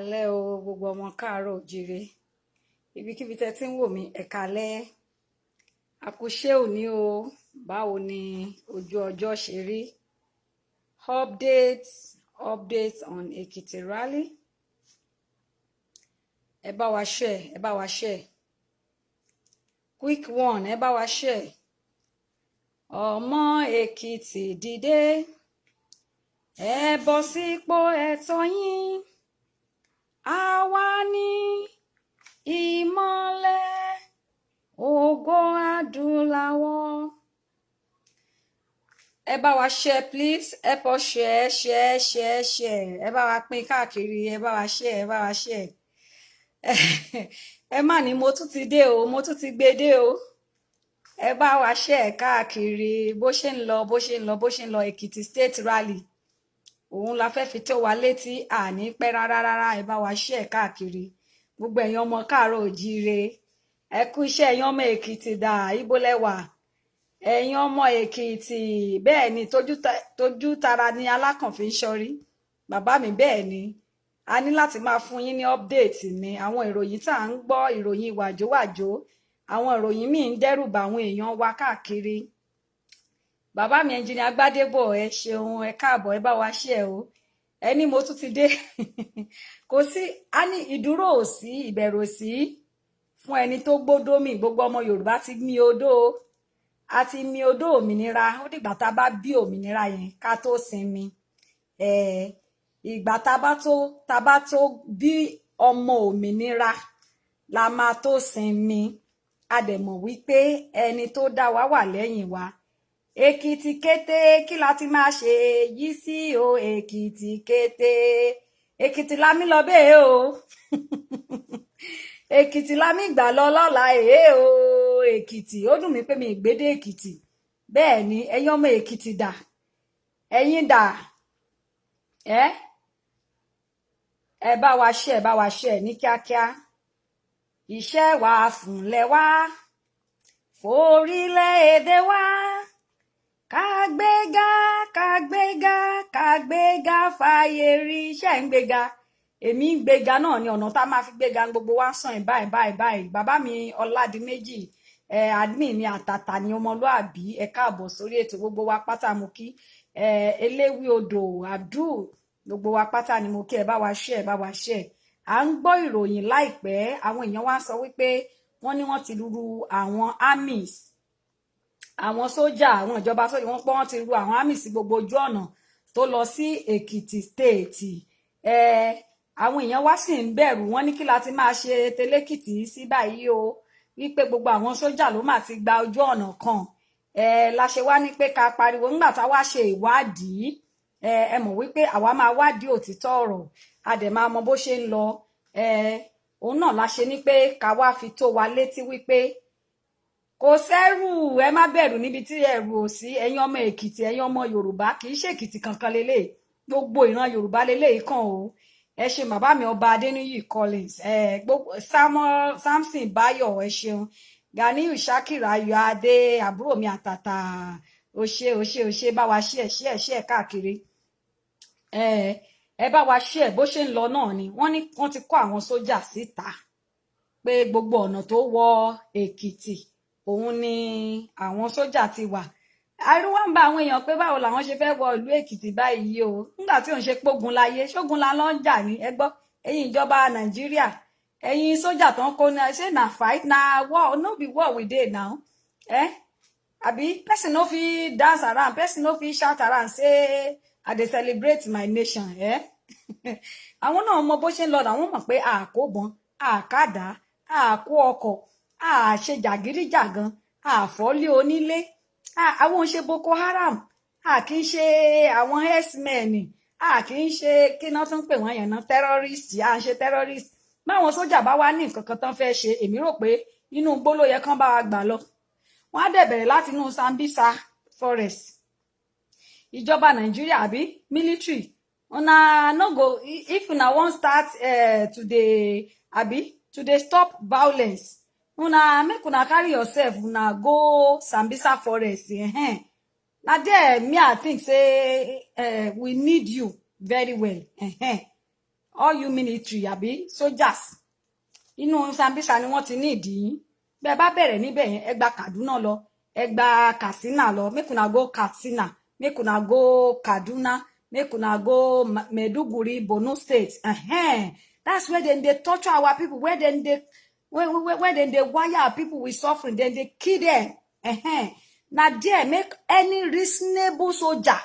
Káalẹ́ o, gbogbo ọmọ káàárọ̀ òjíire, ibikíbi tẹ́ ti ń wò mí, ẹ káalẹ́, àkúṣe òní o. Báwo ni ojú ọjọ́ ṣe rí? Update, update on Ekiti rally. Ẹ bá wa share, ẹ bá wa share, quick one, ẹ bá wa share. Ọmọ Èkìtì, dìde, ẹ bọ́ sípò ẹ̀tọ́ yín. Àwa ní ìmọ́lẹ̀ ògo adúláwọ̀. Ẹ bá wa share, please help us share, share, share, share. Ẹ bá wa pín káàkiri, ẹ bá wa share, ẹ bá wa share. Ẹ má ní mo tún ti dé o, mo tún ti gbé dé o. Ẹ bá wa share káàkiri bó ṣe ń lọ, bó ṣe ń lọ, bó ṣe ń lọ. Èkìtì State rally, òun la fẹ́ fi tó wa létí, àní pẹ́ rárá rárá. Ẹ bá wa share káàkiri. Gbogbo ẹ̀yin ọmọ káàárọ̀ òjíire, ẹ kú iṣẹ́. Ẹ̀yin ọmọ Èkìtì dà? Ibo lẹ wà, ẹ̀yin ọmọ Èkìtì? Bẹ́ẹ̀ ni, tójú tara ni alákànfin ń ṣọrí, bàbá mi. Bẹ́ẹ̀ ni, a ní láti máa fún yín ní update ní àwọn ìròyìn tá à ń gbọ́, ìròyìn wàjówàjó, àwọn ìròyìn míì ń dẹ́rù bà àwọn èèyàn wa káàkiri. Bàbá mi, ẹnjìnìà Gbádébọ̀, ẹ ṣeun, ẹ káàbọ̀, ẹ bá wa ṣe ẹ o. Ẹ ní mo tún ti dé. Kò sí, a ní ìdúró ò sí, ìbẹ̀rù ò sí fún ẹni tó gbódó mì. Gbogbo ọmọ Yorùbá ti mí odó, a ti mí odó òmìnira. Ó dìgbà tá a bá bí òmìnira yẹn ká tó sinmi. Ìgbà tá a bá tó bí ọmọ òmìnira la máa tó sinmi. A dẹ̀ mọ̀ wípé ẹni tó dá wa wà lẹ́yìn wa. Èkìtì kété, kí la ti máa ṣe yìí sí o? Èkìtì kété, Èkìtì lámì lọ bẹ́ẹ̀ o. Èkìtì lámì gbà lọ lọ́la èé o. Èkìtì, ó dùn mí pé mi ìgbédè Èkìtì. Bẹ́ẹ̀ ni, ẹ̀yin ọmọ Èkìtì dà? Ẹ̀yin dà? Ẹ bá wa ṣe, ẹ bá wa ṣe ní kíákíá. Iṣẹ́ wa fúnlẹ̀ wá, forílẹ̀-èdè wa, kàgbéga, kàgbéga, kàgbéga, fàyè rí. Iṣẹ́ ń gbéga, èmi ń gbéga náà ni. Ọ̀nà tá a máa fi gbéga gbogbo wa ń sàn báyìí báyìí báyìí. Bàbá mi Ọládìméjì, ẹ admin mi àtàtà ni, ọmọlúàbí, ẹ káàbọ̀ sórí ètò. Gbogbo wa pátá mo kí. Ẹ eléwí odò Abdul, gbogbo wa pátá ni mo kí. Ẹ bá wa ṣe, ẹ bá wa ṣe. À ń gbọ́ ìròyìn láìpẹ́, àwọn èèyàn wá sọ wípé wọ́n ní wọ́n ti ru àwọn armies, àwọn sójà, àwọn ìjọba sójà, wọ́n pọ́n, wọ́n ti ru àwọn armies sí gbogbo ojú ọ̀nà tó lọ sí Èkìtì State. Ẹ àwọn èèyàn wá sì ń bẹ̀rù, wọ́n ní kí la ti máa ṣe tẹlẹ́kìtì sí báyìí o, wípé gbogbo àwọn sójà ló mà ti gba ojú ọ̀nà kan. Ẹ la ṣe wá ní pé ká pariwo nígbà tá a wá ṣe ìwádìí. Ẹ mọ̀ wípé àwa máa wádìí òtítọ́ ọ̀rọ̀, a dẹ̀ máa mọ bó ṣe ń lọ. Ẹ òun náà la ṣe ní pé ká wá fi tó wa létí wípé kò sẹ́rù, ẹ má bẹ̀rù níbi tí ẹ̀rù ò sí. Ẹ̀yin ọmọ Èkìtì, ẹ̀yin ọmọ Yorùbá, kì í ṣe Èkìtì kankan lélẹ̀, gbogbo ìran Yorùbá lélẹ̀ kàn o. Ẹ ṣe, bàbá mi ọba Adéníyì Collins, ẹ gbogbo Samuel Samson Bayo, ẹ ṣeun. Ganiyu Shakira Ayọ̀ Adé, àbúrò mi àtàtà, o ṣe, o ṣe, o ṣe. Bá wa ṣe ẹ, ṣe ẹ, ṣe ẹ káàkiri. Ẹ bá wa ṣe ẹ. Bó ṣe ń lọ náà ni wọ́n ní wọ́n ti kó àwọn sójà síta pé gbogbo ọ̀nà tó wọ Èkìtì, òun ni àwọn sójà ti wà. Ariwo ń bá àwọn èèyàn pé báwo làwọn ṣe fẹ́ wọ ìlú Èkìtì báyìí o, nígbà tí òun ṣe pógun láyé, ṣógun la lọ ń jà ní. Ẹ gbọ́, ẹ̀yin ìjọba Nàìjíríà, ẹ̀yin sójà tó ń kó ní, ṣé na fight na war? No be war we dey now, eh? Àbí person no fit dance around, person no fit shout around say, "I dey celebrate my nation," eh? Àwọn náà mọ bó ṣe ń lọ. Làwọn mọ̀ pé àkóbọn, àkàdá, àkó ọkọ̀, àṣe jàgídíjàgan, àfọ́lé onílé, àwọn ò ń ṣe Boko Haram, a kì í ṣe àwọn herdsmen, a kì í ṣe, kí náà tún pè wọ́n yẹn náà, terrorist, à ń ṣe terrorist. Báwọn sójà bá wá ní nǹkan kan tán fẹ́ ṣe, èmi rò pé inú igbó ló yẹ kán bá wa gbà lọ. Wọ́n á dẹ̀ bẹ̀rẹ̀ láti inú Sambisa Forest. Ìjọba Nàìjíríà àbí military, una no go, if una wan start to dey, abi to dey stop violence, una make una carry yourself, una go Sambisa Forest. Na there me I think say we need you very well. All you military àbí soldiers, inú Sambisa ni wọ́n ti ní ìdí yín. Bẹ́ẹ̀ bá bẹ̀rẹ̀ níbẹ̀ yẹn, ẹ gba Kaduna lọ, ẹ gba Katsina lọ. Make una go Katsina, make una go Kaduna, make una go Maiduguri, Borno State. That's where dem dey torture our people, where dem dey where dem dey wire our people with suffering, dem dey kill them. Na there make any reasonable soldier,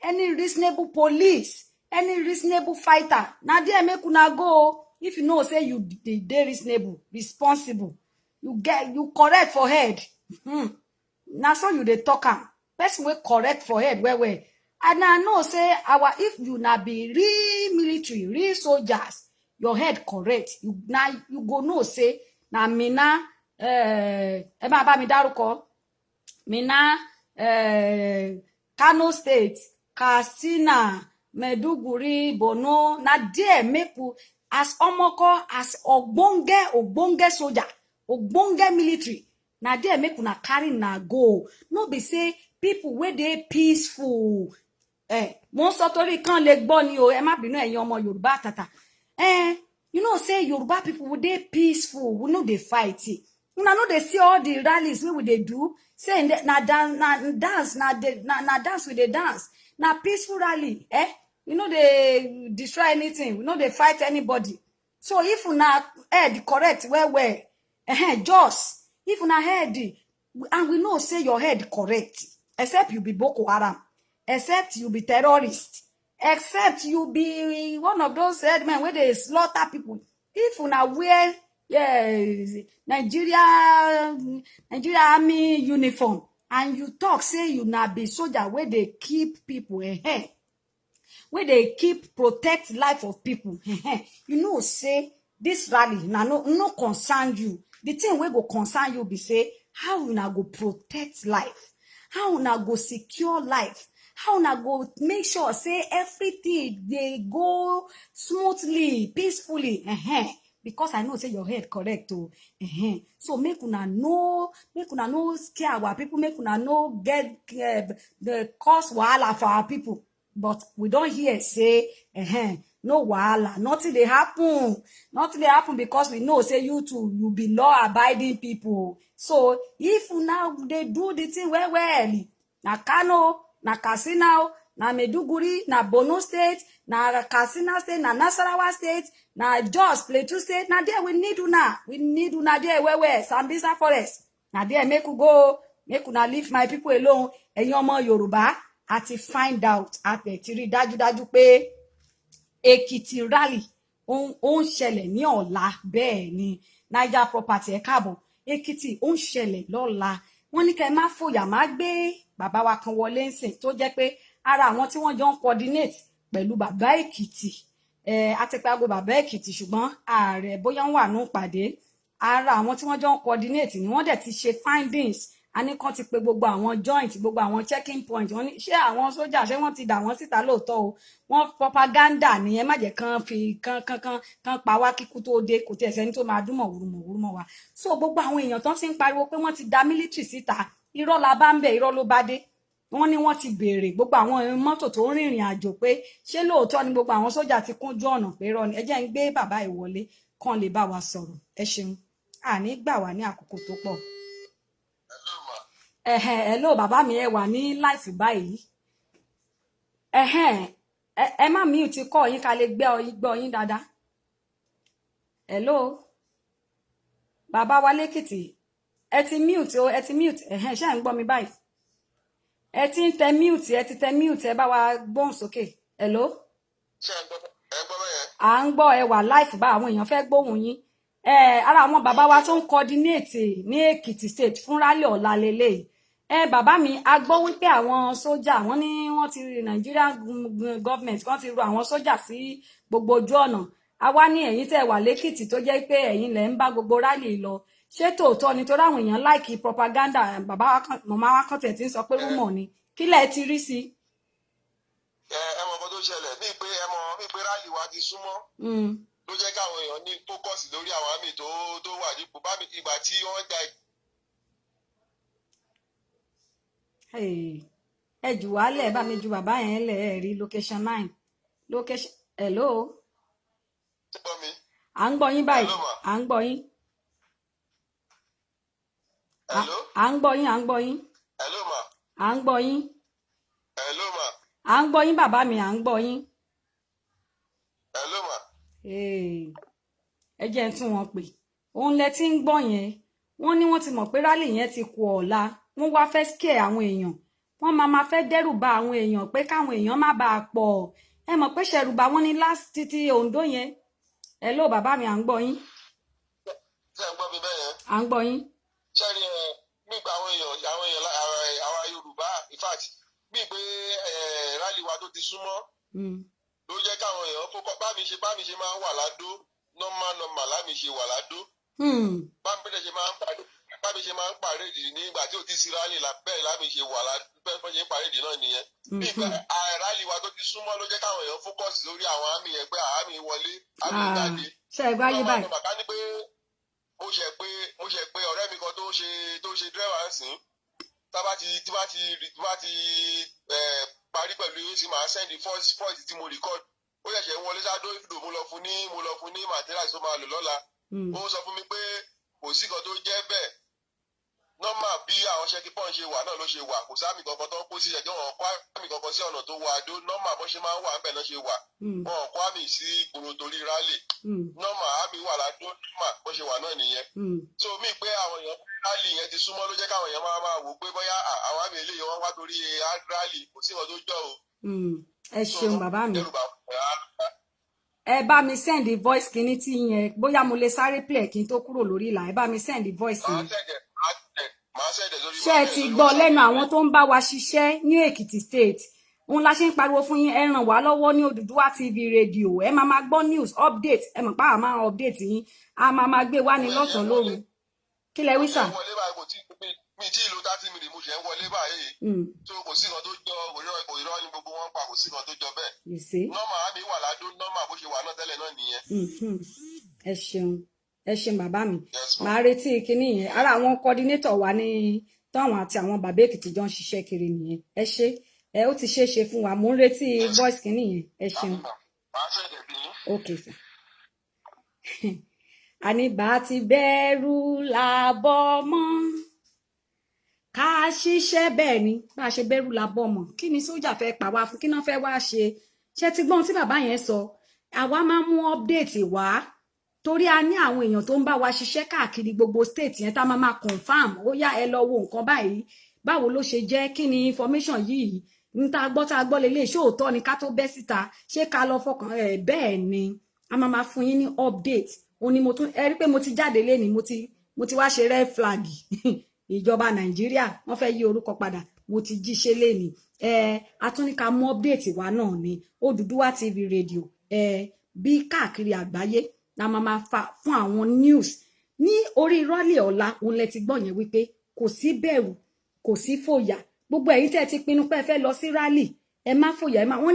any reasonable police, any reasonable fighter, na there make una go o. If you know say you dey reasonable, responsible, you get, you correct for head, na so you dey talk am. Person wey correct for head well well, and I know say our, if you na be real military, real soldiers, your head correct, you na you go know say na Minna, ẹ máa bá mi dárúkọ Minna, Kano State, Katsina, Maiduguri, Borno, na there make we as omoko, as ogbonge ogbonge soldier, ogbonge military, na there make una carry una go. No be say people wey dey peaceful. Mo ń sọ torí kán lè gbọ́ ni o. Ẹ má bínú, ẹ̀yin ọmọ Yorùbá àtàtà. You know say Yoruba people, we dey peaceful, we no dey fight. Una no dey see all the rallies wey we dey do, say na dance, na dance, na dance we dey dance, na peaceful rally. We no dey destroy anything, we no dey fight anybody. So if una head correct well well, just if una head, and we know say your head correct, except you be Boko Haram, except you be terrorist, except you be one of those headmen wey dey slaughter people. If una wear, yeah, Nigeria Army uniform and you talk say you na be soldier wey dey keep people, wey dey keep, protect life of people, you know say this rally na no concern you. The thing wey go concern you be say how una go protect life, how una go secure life, how una go make sure say everything dey go smoothly, peacefully. Because I know say your head correct o. So make una no scare our people, make una no get the cause wahala for our people. But we don hear say no wahala, nothing dey happen, nothing dey happen, because we know say you too, you be law abiding people. So if una dey do the thing well well, na Kano, na Katsina, na Maiduguri, na Borno State, na Katsina State, na Nasarawa State, na Jos, Plateau State, na there we need una. We need una there well well. Sambisa Forest, na there make we go. Make una leave my people alone. Ẹ̀yin ọmọ Yorùbá, a ti find out, a tẹ̀ ti rí dájúdájú pé Èkìtì rally ó ń ṣẹlẹ̀ ní ọ̀la. Bẹ́ẹ̀ ni, Niger Property, ẹ káàbọ̀. Èkìtì ó ń ṣẹlẹ̀ lọ́la. Wọ́n ní kẹ́ ẹ má fòyà. Má gbé bàbá wa kan wọlé ńsìn tó jẹ́ pé ara àwọn tí wọ́n jọ ń coordinate pẹ̀lú bàbá Èkìtì. A ti pe aago bàbá Èkìtì, ṣùgbọ́n ààrẹ bóyá ń wà ní ìpàdé. Ara àwọn tí wọ́n jọ ń coordinate ni wọ́n dẹ̀ ti ṣe findings. A ní kán ti pe gbogbo àwọn joint, gbogbo àwọn checking point. Wọ́n ní ṣé àwọn sójà, ṣé wọ́n ti dà wọ́n síta lóòótọ́ o? Wọ́n propaganda nìyẹn. Má jẹ́ kán fi kán kán kán kán pa wá kíkú tó dé. Kò tiẹ̀ sẹ́ni tó máa dún mọ̀wúrú mọ̀wúrú mọ́ wa. So gbogbo àwọn èèyàn tán ti ń pariwo pé wọ́n ti da military síta, irọ́ la bá ń bẹ̀, irọ́ ló bá dé. Wọ́n ní wọ́n ti béèrè gbogbo àwọn mọ́tò tó ń rìnrìn àjò pé ṣé lóòótọ́ ni gbogbo àwọn sójà ti kúnjú ọ̀nà, pé irọ́ ni. Ẹ jẹ́ ń gbé bàbá ìwọlé kàn lè bá wa sọ̀rọ̀. Ẹ ṣeun, àní gbà wá ní àkókò tó pọ̀. Ẹ̀hẹ̀n, hello bàbá mi, ẹ wà ní live báyìí. Ẹ̀hẹ̀n, ẹ má mute kọ́ yín ká lè gbọ́ yín dáadáa. Hello, bàbá wa lẹ́kìtì, ẹ ti mute o, ẹ ti mute. Ẹ̀hẹ̀n, ṣé ẹ̀ ń gbọ́ mi báyìí? Ẹ ti ń tẹ mute, ẹ ti tẹ mute. Ẹ bá wa gbóhùn sókè. Hello. Ṣé ẹ gbọ́, ẹ gbọ́ bẹ́yẹn? À ń gbọ́. Ẹ wà live bá àwọn èèyàn fẹ́ gbóhùn yín. Ara àwọn bàbá wa tó ń coordinate ní Èkìtì State fún rally ọ̀la lélẹ́yìí. Bàbá mi, a gbọ́ wípé àwọn sójà, wọ́n ní wọ́n ti Nigerian government wọ́n ti rọ àwọn sójà sí gbogbo ojú ọ̀nà. A wá ní ẹ̀yin tẹ́ wà lẹ́kìtì, tó jẹ́ pé ẹ̀yin lẹ ń bá gbogbo rally lọ, ṣé tòótọ́ ni? Torí àwọn èèyàn like propaganda. Bàbá wa kan, màmá wa kan tẹ̀ tí ń sọ pé rumour ni. Kí lẹ ti rí sí? Ẹ mọ nǹkan tó ṣẹlẹ̀, bíi pé ẹ mọ bíi pé rally wa ti súnmọ́ ló jẹ́ káwọn èèyàn ní focus lórí àwọn àmì tó wà nípò bá mi ìgbà tí wọ́n ja. Hey, ẹ jù wá lẹ̀, bá mi ju bàbá yẹn lẹ̀. Ẹ rí location nine, location. Hello. Ṣé gbọ́ mi? À ń gbọ́ yín báyìí. Hello, ma. À ń gbọ́ yín. Hello. À ń gbọ́ yín, à ń gbọ́ yín. Hello, ma. À ń gbọ́ yín. Hello, ma. À ń gbọ́ yín, bàbá mi, à ń gbọ́ yín. Hello, ma. Hey, ẹ jẹ́ ń tún wọn pè. Òun lẹ ti ń gbọ́ yẹn. Wọ́n ní wọ́n ti mọ̀ pé rally yẹn ti kù ọ̀la, wọ́n wá fẹ́ scare àwọn èèyàn, wọ́n máa fẹ́ dẹ́rù ba àwọn èèyàn pé káwọn èèyàn má bàa pọ̀. Ẹ mọ̀ pé ṣẹ̀rù bà wọ́n ní last títí Oǹdó yẹn. Hello, bàbá mi, à ń gbọ́ yín. Ṣé ń gbọ́ mi bẹ́ẹ̀ yẹn? À ń gbọ́ yín. Ṣé rí ẹ nípa àwọn èèyàn àwa Yorùbá, in fact, bíi pé rally wa tó ti súnmọ́ ló jẹ́ káwọn èèyàn focus. Bá mi ṣe máa ń wà ládó, normal normal lámi ṣe wà ládó. Bá mi ṣe máa ń parade nígbà tí ò ti sí rally la, bẹ́ẹ̀ lámi ṣe wà ládó, bẹ́ẹ̀ bọ́n ṣe ń parade náà nìyẹn. Bíi pé rally wa tó ti súnmọ́ ló jẹ́ káwọn èèyàn focus lórí àwọn army yẹn, pé army wọlé, army jáde. Ṣe é gbáyé báyìí? Normal, ká ní pé mo ṣe pé ọ̀rẹ́ mi kan tó ṣe dírẹ́wà ń sìn, tá bá ti tí bá ti tí bá ti parí pẹ̀lú yín sí, máa send voice tí mo record. Ó ṣẹ̀ṣẹ̀ ń wọlé sádó ìdò, mo lọ fún ní materials tó máa lò lọ́la. Ó sọ fún mi pé kò sí kan tó jẹ́ bẹ́ẹ̀, normal bí àwọn checking point ṣe wà náà ló ṣe wà. Kò sí army kankan tó ń kó sí ẹjọ́, wọn kó army kankan sí ọ̀nà tó wọ Adó. Normal bó ṣe máa ń wà ńbẹ̀ náà ṣe wà. Wọn kó army sí ìgboro torí rally. Normal army wà ládó, normal bó ṣe wà náà nìyẹn. So mí pé àwọn èèyàn, rally yẹn ti súnmọ́ ló jẹ́ káwọn èèyàn máa wò pé bóyá àwọn army eléyìí wọ́n wá torí rally. Kò sí nǹkan tó jọ o. Ẹ ṣeun, bàbá mi. Dẹ́rù bà wọ́n. Ẹ bá mi send voice kinní tí yẹn, bóyá mo lè sáré play kí n tó kúrò lórí ìlà. Ẹ bá mi send voice Màá yẹn. send ẹ̀, màá send ẹ̀ sórí Ṣé ẹ ti gbọ́ lẹ́nu àwọn tó ń bá wa ṣiṣẹ́ ní Èkìtì State? Òun la ṣe ń pariwo fún yín, ẹ ràn wá lọ́wọ́ ní Odùduwà TV Radio. Ẹ máa gbọ́ news update. Ẹ mọ̀ pé àwa máa update yín, a máa gbé wá ní lọ́sàn-án lóru. Kí lẹ wí, sà? Mo ṣe ń wọlé báyìí, kò tí mi tí ì lo 30 minutes, mo ṣe ń wọlé báyìí. So kò sí nǹkan tó jọ, kò irọ́ ní gbogbo wọn pa, kò sí nǹkan tó jọ bẹ́ẹ̀. You see? Normal army wà ládó, normal bó ṣe wà náà tẹ́lẹ̀ náà nìyẹn. Ẹ ṣeun, ẹ ṣeun, bàbá mi. Yes, ma. Màá retí kinní yẹn. Ara àwọn coordinator wa ní táwọn àti àwọn bàbá Èkìtì jọ ń ṣiṣẹ́ kiri nìyẹn. Ẹ ṣé, ẹ ó ti ṣeé ṣe fún wa. Mò ń retí voice kinní yẹn. Ẹ ṣeun. Màá send ẹ̀ bí yín. Ok sir. Àní bá ti bẹ̀rù làbọ̀ mọ́ ká ṣiṣẹ́, bẹ́ẹ̀ ni bá a ṣe bẹ̀rù làbọ̀ mọ́. Kí ni sójà fẹ́ pa wá fún? Kí náà fẹ́ wá ṣe? Ṣé ti gbọ́n tí bàbá yẹn sọ? Àwa máa ń mú update wá torí a ní àwọn èèyàn tó ń bá wa ṣiṣẹ́ káàkiri gbogbo state yẹn, tá a máa confirm. Ó yá, ẹ lọ wo nǹkan báyìí, báwo ló ṣe jẹ́, kí ni information yìí ń tá a gbọ́, tá a gbọ́ lélẹ̀, ṣé òótọ́ ni, ká tó bẹ́ síta, ṣé ká lọ fọkàn ẹ̀. Bẹ́ẹ̀ ni a máa fún yín ní update. Òun ni mo tún ẹ rí pé mo ti jáde lénìí, mo ti wá ṣe red flag. Ìjọba Nàìjíríà, wọ́n fẹ́ yí orúkọ padà, mo ti jíṣẹ́ lénìí. Ẹ a tún ní ká mú update wá náà ní Odùduwà TV Radio. Ẹ bí káàkiri àgbáyé la máa fa fún àwọn news ní orí rally ọ̀la. Òun lẹ ti gbọ́ yẹn wípé kò sí bẹ̀rù, kò sí fòyà. Gbogbo ẹ̀yin tẹ́ ẹ ti pinnu pé ẹ fẹ́ lọ sí rally, ẹ má fòyà, ẹ má. Wọ́n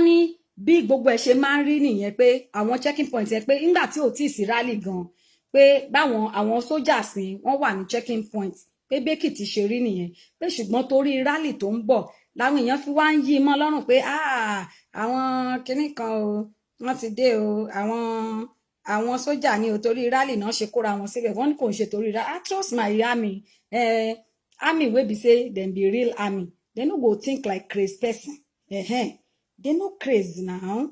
ní bí gbogbo ẹ̀ ṣe máa ń rí nìyẹn, pé àwọn checking point yẹn, pé nígbà tí ò tí ì sí rally gan, pé báwọn àwọn sójà sí wọ́n wà ní checking point, pé bẹ́kìtì ṣe rí nìyẹn, pé ṣùgbọ́n torí rally tó ń bọ̀ làwọn èèyàn fi wá ń yí mọ́ lọ́rùn pé àwọn kinní kan o, wọ́n ti dé o, àwọn sójà ní o, torí rally náà ṣe kóra wọn síbẹ̀. Wọ́n ní kò ń ṣe torí rally. I trust my army. Army wey be say dem be real army, dem no go think like craze person. They no craze now.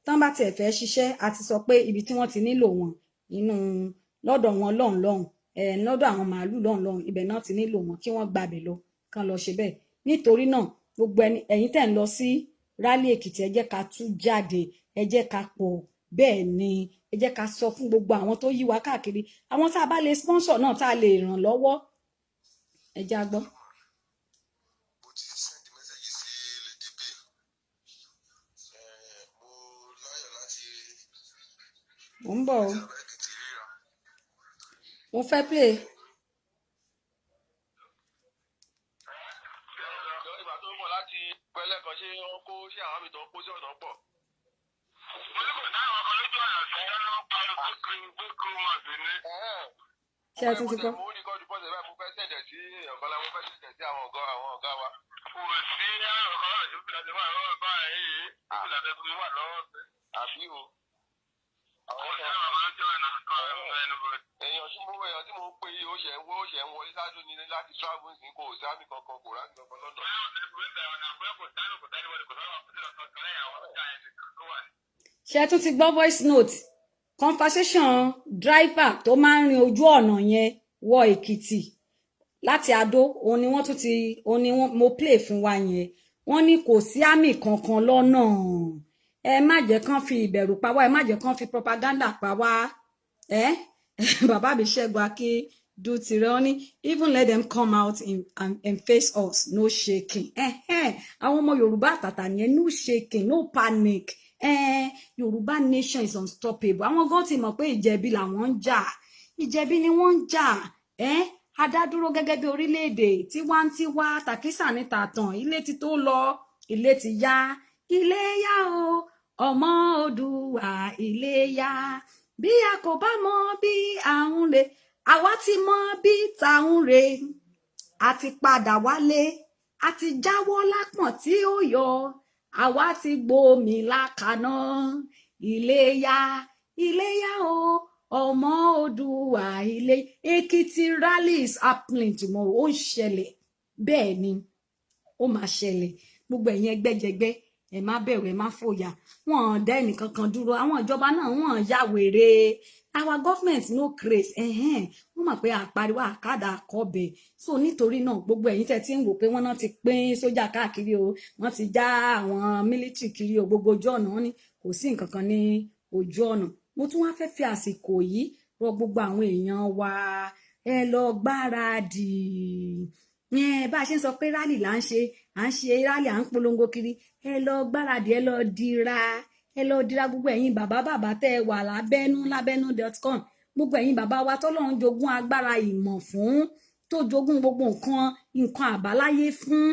Tán bá tiẹ̀ fẹ́ ṣiṣẹ́, a ti sọ pé ibi tí wọ́n ti nílò wọn, inú lọ́dọ̀ wọn lọ́hùn lọ́hùn, lọ́dọ̀ àwọn màálù lọ́hùn lọ́hùn, ibẹ̀ náà ti nílò wọn, kí wọ́n gbàbẹ̀ lọ, kán lọ ṣe bẹ́ẹ̀. Nítorí náà, gbogbo ẹni ẹ̀yin tẹ̀ ń lọ sí rally Èkìtì, ẹ jẹ́ ká tú jáde, ẹ jẹ́ ká pọ̀. Bẹ́ẹ̀ ni, ẹ jẹ́ ká sọ fún gbogbo àwọn tó yí wa káàkiri, àwọn tá a bá lè sponsor náà, tá a lè ràn lọ́wọ́. Ẹ já gbọ́. Mo ti send message sí Lady B. Mo láyọ̀ láti Mò ń bọ̀ o. àti àbá Èkìtì ríra. Mo fẹ́ play. Ìgbà tó ń bọ̀ láti pẹ́lẹ́ kan, ṣé wọ́n kó, ṣé àwọn àmì tó ń kó sí ọ̀nà pọ̀? Mo ní kò sáwọn kan lójú ọ̀nà sí ló ń pariwo pé kí wọ́n sì ní. Ṣé ẹ tún ti gbọ́? Mo ní kọ́jú bọ́sẹ̀ báyìí, mo fẹ́ send ẹ̀ sí èèyàn kan lá, mo fẹ́ send ẹ̀ sí àwọn ọ̀gá wa. Kò sí àwọn kan lọ́nà tó fi láti wá àwọn báyìí. Àbí o. Àwọn èèyàn tí mo ń pè yìí, ó ṣe ń wọlé sáájú ní láti travel sí, kò sí àmì kankan, kò ráàmì kankan lọ́dọ̀. Ṣé ẹ tún ti gbọ́ voice note conversation driver tó máa ń rin ojú ọ̀nà yẹn wọ Èkìtì láti Adó? Òun ni wọ́n tún ti, òun ni wọ́n mo play fún wa yẹn. Wọ́n ní kò sí àmì kankan lọ́nà. Ẹ má jẹ́ kán fi ìbẹ̀rù pa wá, ẹ má jẹ́ kán fi propaganda pa wá. Ẹ bàbá mi Ṣẹ́gun Akíndútirẹ, wọ́n ní even let them come out and face us, no shaking. Àwọn ọmọ Yorùbá àtàtà nìyẹn. No shaking, no panic. Yorùbá nation is unstoppable. Àwọn gan ti mọ̀ pé ìjẹ̀bi làwọn ń jà, ìjẹ̀bi ni wọ́n ń jà. Adádúró gẹ́gẹ́ bí orílẹ̀-èdè tiwantiwa, tàkísà ní tàtàn. Ilé ti tó lọ, ilé ti yá, ilé yá o, ọmọ Oòduà, ilé yá. Bí a kò bá mọ bí à ń re, àwa ti mọ bí ta ń re. A ti padà wálé, a ti jáwọ́ lápọ̀n tí ó yọ, àwa ti gbómi lákaná. Ilé yá, ilé yá o, ọmọ Oòduà, ilé. Èkìtì rally is happening tomorrow. Ó ń ṣẹlẹ̀, bẹ́ẹ̀ ni ó máa ṣẹlẹ̀. Gbogbo ẹ̀yin ẹgbẹ́jẹgbẹ́, ẹ má bẹ̀rù, ẹ má fòyà. Wọn ò dá ẹnìkankan dúró. Àwọn ìjọba náà, wọn ya wèrè. Our government no craze. Ẹhẹ́n, wọ́n mọ̀ pé àpariwo àkàdà àkọ́bẹ̀. So nítorí náà, gbogbo ẹ̀yin tẹ́ ti ń wò pé wọ́n náà ti pín sójà káàkiri o, wọ́n ti já àwọn military kiri o, gbogbo ojú ọ̀nà, wọn ni kò sí nǹkan kan ní ojú ọ̀nà. Mo tún wá fẹ́ fi àsìkò yìí rọ gbogbo àwọn èèyàn wa, ẹ lọ gbáradì. Bá a ṣe ń sọ pé rally là ń ṣe, à ń ṣe rally, à ń polongo kiri, ẹ lọ gbáradì, ẹ lọ dira, ẹ lọ dira. Gbogbo ẹ̀yin bàbá bàbá tẹ́ ẹ wà lábẹ́nú, lábẹ́nú.com, gbogbo ẹ̀yin bàbá wa tọ́lọ́run jogún agbára ìmọ̀ fún, tó jogún gbogbo nǹkan nǹkan àbáláyé fún,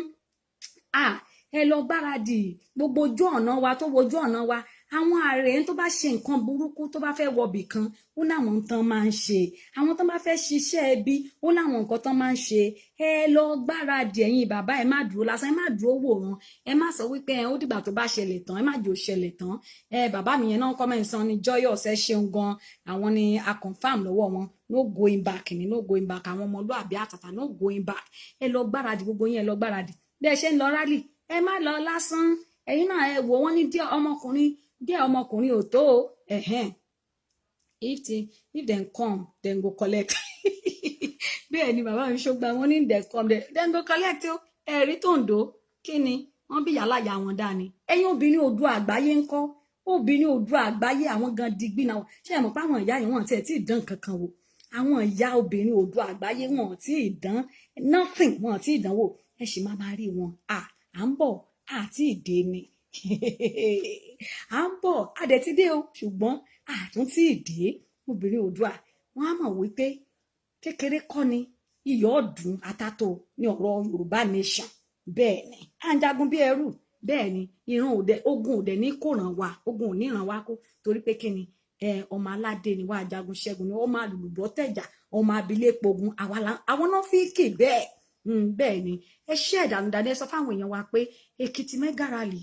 ẹ lọ gbáradì. Gbogbo ojú ọ̀nà wa tó wojú ọ̀nà wa, àwọn ààrẹ tó bá ṣe nǹkan burúkú, tó bá fẹ́ wọbì kan, ó láwọn nǹkan máa ń ṣe. Àwọn tó bá fẹ́ ṣiṣẹ́ ẹbí, ó láwọn nǹkan tán máa ń ṣe. Ẹ lọ gbáradì, ẹ̀yin bàbá. Ẹ má dúró lásán, ẹ má dúró wò wọn. Ẹ má sọ wípé ẹ ó dìgbà tó bá ṣẹlẹ̀ tán. Ẹ má jò ṣẹlẹ̀ tán. Ẹ bàbá mi yẹn náà comment sàn ni Joyous, ẹ ṣeun gan. Àwọn ni a confirm lọ́wọ́ wọn. No going back ni, no going back. Àwọn ọmọlúàbí àtàtà, no going back. Ẹ lọ gbáradì, gbogbo yín, ẹ lọ gbáradì. Bí ẹ ṣe ń lọ rally, ẹ má lọ lásán. Ẹ̀yin náà ẹ wò wọ́n ní díẹ̀ ọmọkùnrin, díẹ̀ ọmọkùnrin ò tó o. Ẹ̀hẹ́n, if dem come, dem go collect. Bẹ́ẹ̀ ni bàbá mi ṣọgbà wọn ní dem come, dem go collect o. Ẹ̀rí tòǹdó kí ni wọ́n bí yàrá ìyá wọn dání. Ẹ̀yin obìnrin Oòduà àgbáyé ńkọ́? Obìnrin Oòduà àgbáyé, àwọn gan digbí náà. Ṣé ẹ mọ̀ pé àwọn ìyá yìí, wọ́n tiẹ̀ tí ì dán kankan wò? Àwọn ìyá obìnrin Oòduà àgbáyé, wọn tí ì dán nothing, wọn tí ì dánwò. Ẹ sì máa máa rí wọn. À ń bọ̀, àti ìdè ni à ń bọ̀, a dẹ̀ ti dé o, ṣùgbọ́n àtún tí ì dé. Obìnrin Oòduà, wọn á mọ̀ wípé kékeré kọ́ ni iyọ̀ ọ̀dùn àtàtò ní ọ̀rọ̀ Yorùbá nation. Bẹ́ẹ̀ ni à ń jagun bí ẹrú. Bẹ́ẹ̀ ni ìran òde, ogun òde ní kò ràn wá, ogun ò ní ràn wá kó, torí pé kí ni? Ẹ ọmọ aládé ni wàá, jagun ṣẹ́gun ni, ọmọ àlùbọ́ tẹ̀jà, ọmọ abilépogun. Àwọn náà fi kè bẹ́ẹ̀. Bẹ́ẹ̀ ni ẹ ṣe ẹ̀dànù, ẹ sọ fáwọn èèyàn wa pé Èkìtì mega rally,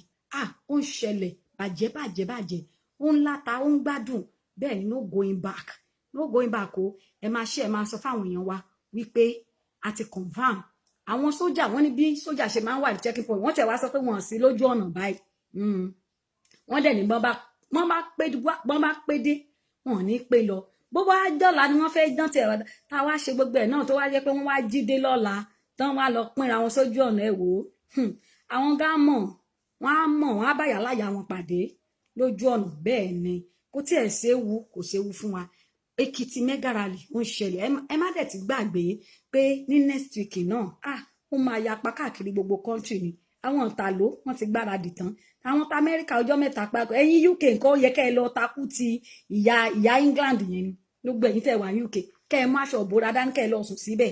ó ń ṣẹlẹ̀ bàjẹ́ bàjẹ́ bàjẹ́, ó ń láta, ó ń gbádùn. Bẹ́ẹ̀ ni, no going back, no going back o. Ẹ máa ṣe, ẹ máa sọ fáwọn èèyàn wa wípé a ti confirm àwọn sójà. Wọ́n ní bí sójà ṣe máa ń wà ní checking point, wọ́n tẹ̀ wá sọ pé wọ́n sí lójú ọ̀nà báyìí. Wọ́n dẹ̀ ní bọ́n bá pé dé, wọ́n ò ní pé lọ. Bó bá dọ́là ni wọ́n fẹ́ dán tiẹ̀ wá, tá a wá ṣe gbogbo ẹ̀ náà, tó wá jẹ́ pé wọ́n wá jí dé lọ́la tán, wá lọ pínra wọn sójú ọ̀nà, ẹ̀ wò ó. Àwọn gá mọ̀, wọ́n á mọ̀, wọ́n á bá yàláyà wọn pàdé lójú ọ̀nà. Bẹ́ẹ̀ ni kò tiẹ̀ séwu, kò séwu fún wa. Èkìtì mega rally ó ń ṣẹlẹ̀. Ẹ má dẹ̀ ti gbàgbé pé ní next week náà, ó máa yapa káàkiri gbogbo country ni. Àwọn ìtàló, wọ́n ti gbáradì tán. Àwọn ta Amẹ́ríkà, ọjọ́ 3 papọ̀. Ẹ̀yin UK nǹkan, ó yẹ kẹ́ ẹ lọ takú ti ìyá ìyá England yẹn ni. Gbogbo ẹ̀yin tẹ́ wà ní UK, kẹ́ ẹ mú aṣọ òbora dání, kẹ́ ẹ lọ sùn síbẹ̀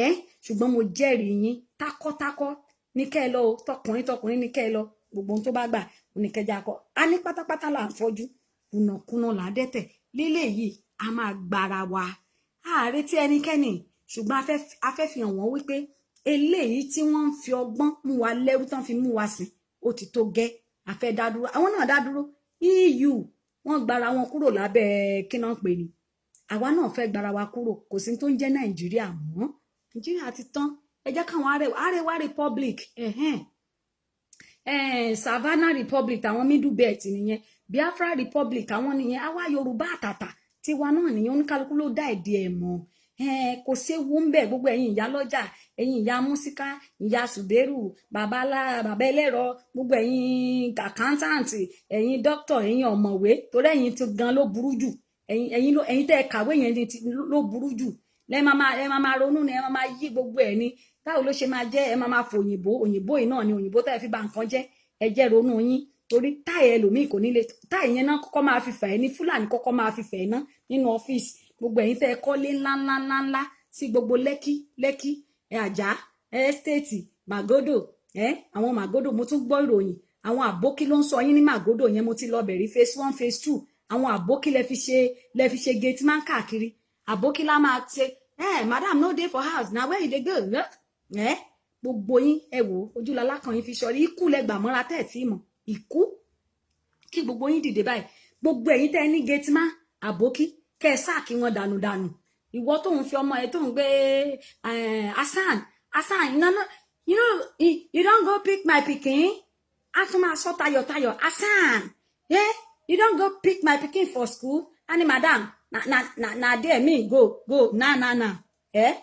ẹ. Ṣùgbọ́n mo jẹ́rìí yín, takọ́takọ́ ní kẹ́ ẹ lọ o, tọkùnrin tọkùnrin ní kẹ́ ẹ lọ. Gbogbo ohun tó bá gbà oníkẹjà kọ a ní pátápátá là ń fọ́jú, kùnàkùnà là ń dẹ́tẹ̀ lílé yìí. A máa gbára wa, ààrẹ tí ẹnikẹ́ni, ṣùgbọ́n a fẹ́ fi hàn wọ́n wípé eléyìí tí wọ́n ń fi ọgbọ́n mú wa lẹ́rú tán fi mú wa sìn, ó ti tó gẹ́. A fẹ́ dá dúró, àwọn náà dá dúró. EU, wọ́n gbára wọn kúrò lábẹ́ kí náà pè ní. Àwa náà fẹ́ gbára wa kúrò. Kò sí tó ń jẹ́ Nàìjíríà mọ́, Nàìjíríà ti tán. Ẹ jẹ́ káwọn Arewa Republic, ẹ̀hẹ́n, Savannah Republic, àwọn Middle Belt nìyẹn. Biafra Republic, àwọn nìyẹn. Àwa Yorùbá àtàtà, tiwa náà nìyẹn. Oníkálukú ló dá èdè ẹ̀ mọ̀. Kò séwu ń bẹ. Gbogbo ẹ̀yin ìyá lọ́jà, ẹ̀yin ìyá músíká, ìyá ṣùbẹ́rù, bàbá ẹlẹ́rọ, gbogbo ẹ̀yin accountant, ẹ̀yin doctor, ẹ̀yin ọ̀mọ̀wé, torí ẹ̀yin ti gan ló burú jù. Ẹ̀yin tẹ́ ẹ kàwé yẹn ló burú jù. Lẹ máa máa, ẹ máa máa ronú ni, ẹ máa máa yí gbogbo ẹ̀ ni. Báwo ló ṣe máa jẹ́? Ẹ máa máa fò òyìnbó, òyìnbó yìí náà ni òyìnbó tẹ́ ẹ fi bà nǹkan jẹ́. Ẹ jẹ́ ronú yín, torí táì ẹlòmíì kò ní lè táì yẹn náà kọ́kọ́ máa fi fà ẹ́ ní Fúlàní kọ́kọ́ máa fi fà ẹ́ ná nínú ọ́fíìsì. Gbogbo ẹ̀yin tẹ́ ẹ kọ́lé ńlá ńlá ńlá ńlá sí gbogbo Lẹ́kí, Lẹ́kí ẹ, Àjà Estate, Màgódò ẹ, àwọn Màgódò, mo tún gbọ́ ìròyìn, àwọn àbókí ló ń sọ yín ní Màgódò yẹn. Mo ti lọ bẹ̀rí phase one, phase two. Àwọn àbókí lẹ fi ṣe gate man káàkiri. Àbókí lá máa ṣe ẹ, "Madam no dey for house, na where you dey go?" Ẹ gbogbo yín, ẹ wò, ojúlọlá kan yín fi sọrí ikú lẹ gbà mọ́ra tẹ́ ẹ̀ tí mọ̀ ikú. Kí gbogbo yín dìde báyìí. Gbogbo ẹ̀yin tẹ́ ẹ ní gate man àbókí, kẹ́ ẹ sack wọn dànù dànù. Ìwọ tó ń fi ọmọ ẹ tó ń gbé Hasan, Hasan, you know you don go pick my pikin. A tún máa sọ tayọ̀tayọ̀, "Hasan, eh, you don go pick my pikin for school?" Ani, "Madam, na there me go go na na na." Eh